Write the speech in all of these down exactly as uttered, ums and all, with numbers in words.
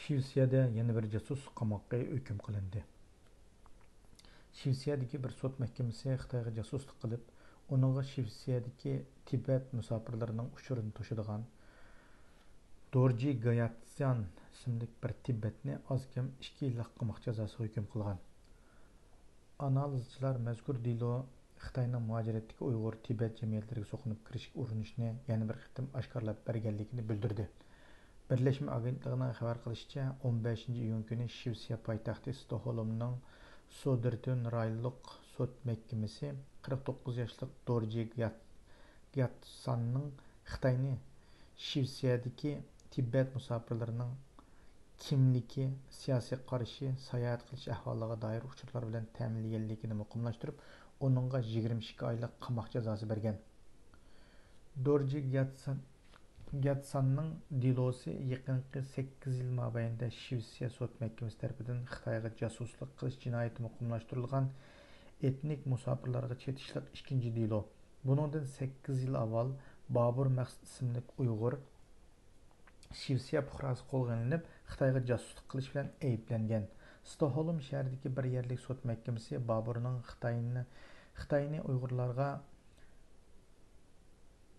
شىۋېتسىيەدە يەنە بىر جاسۇس قاماققا ھۆكۈم قىلىندى. شىۋېتسىيەدىكى بىر سوت مەھكىمىسى خىتايغا جاسۇسلۇق قىلىپ، ئۇنىڭغا شىۋېتسىيەدىكى تىبەت مۇساپىرلىرىنىڭ ئۇچۇرىنى توشىدىغان دورجى گياتسان ئىسىملىك بىر تىبەتنى ئاز كەم ئىككى يىللىق قاماق جازاسىغا ھۆكۈم قىلغان. ئانالىزچىلار مەزكۇر دېلو خىتاينىڭ مۇھاجىرەتتىكى ئۇيغۇر، تىبەت جەمئىيەتلىرىگە سوقۇنۇپ كىرىشكە ئۇرۇنۇشىنى يەنە بىر قېتىم ئاشكارىلاپ بەرگەنلىكىنى بىلدۈردى. بىرلەشمە ئاگېنتلىقىنىڭ خەۋەر قىلىشىچە، ئون بەشىنچى ئىيۇن كۈنى شىۋېتسىيە پايتەختى ستوكھولمنىڭ سودېرتۇن رايونلۇق سوت مەھكىمىسى قىرىق توققۇز ياشلىق دورجى گيات-، گياتساننىڭ خىتاينى شىۋېتسىيەدىكى تىبەت مۇساپىرلىرىنىڭ كىملىكى، سىياسىي قارىشى، ساياھەت قىلىش ئەھۋالىغا دائىر ئۇچۇرلار بىلەن تەمىنلىگەنلىكىنى مۇقىملاشتۇرۇپ، ئۇنىڭغا يىگىرمە ئىككى ئايلىق قاماق جازاسى بەرگەن. دورجى گياتسان، گياتساننىڭ دېلوسى يېقىنقى سەككىز يىل مابەينىدە شىۋېتسىيە سوت مەھكىمىسى تەرىپىدىن خىتايغا جاسۇسلۇق قىلىش جىنايىتى مۇقىملاشتۇرۇلغان ئېتنىك مۇساپىرلارغا چېتىشلىق ئىككىنچى دېلو. بۇنىڭدىن سەككىز يىل ئاۋۋال بابۇر مەخسۇت ئىسىملىك ئۇيغۇر شىۋېتسىيە پۇقراسى قولغا ئېلىنىپ، خىتايغا جاسۇسلۇق قىلىش بىلەن ئەيىبلەنگەن. ستوكھولم شەھىرىدىكى بىر يەرلىك سوت مەھكىمىسى بابۇرنىڭ خىتاينى، خىتاينى ئۇيغۇرلارغا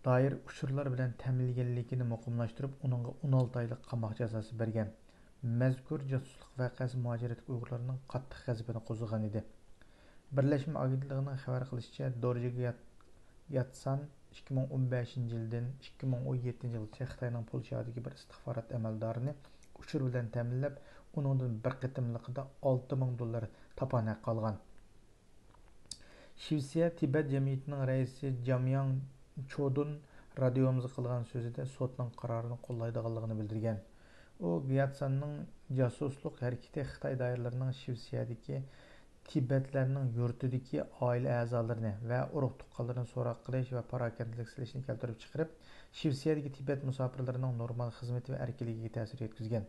دائىر ئۇچۇرلار بىلەن تەمىنلىگەنلىكىنى مۇقىملاشتۇرۇپ، ئۇنىڭغا ئون ئالتە ئايلىق قاماق جازاسى بەرگەن. مەزكۇر جاسۇسلۇق ۋەقەسى مۇھاجىرەتتىكى ئۇيغۇرلارنىڭ قاتتىق غەزىپىنى قوزغىغان ئىدى. بىرلەشمە ئاگېنتلىقىنىڭ خەۋەر قىلىشىچە، دورجى گيات-، گياتسان ئىككى مىڭ ئون بەشىنچى يىلدىن ئىككى مىڭ ئون يەتتىنچى يىلغىچە خىتاينىڭ پولشادىكى بىر ئىستىخبارات ئەمەلدارىنى ئۇچۇر بىلەن تەمىنلەپ، ئۇنىڭدىن بىر قېتىملىقىدا ئالتە مىڭ دوللار تاپان ھەققى ئالغان. شىۋېتسىيە تىبەت جەمئىيىتىنىڭ رەئىسى جامياڭ چودۇن رادىيومىزغا قىلغان سۆزىدە سوتنىڭ قارارىنى قوللايدىغانلىقىنى بىلدۈرگەن. ئۇ گياتساننىڭ جاسۇسلۇق ھەرىكىتى خىتاي دائىرىلىرىنىڭ شىۋېتسىيەدىكى تىبەتلەرنىڭ يۇرتىدىكى ئائىلە ئەزالىرىنى ۋە ئۇرۇق تۇغقانلىرىنى سوراق قىلىش ۋە پاراكەندىلىك سېلىشنى كەلتۈرۈپ چىقىرىپ، شىۋېتسىيەدىكى تىبەت مۇساپىرلىرىنىڭ نورمال خىزمىتى ۋە ئەركىنلىكىگە تەسىر يەتكۈزگەن.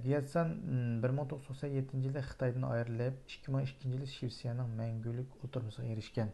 گياتسان بىر مىڭ توققۇز يۈز توقسان يەتتىنچى يىلى خىتايدىن ئايرىلىپ، ئىككى مىڭ ئىككىنچى يىلى شىۋېتسىيەنىڭ مەڭگۈلۈك ئولتۇرمىسىغا ئېرىشكەن.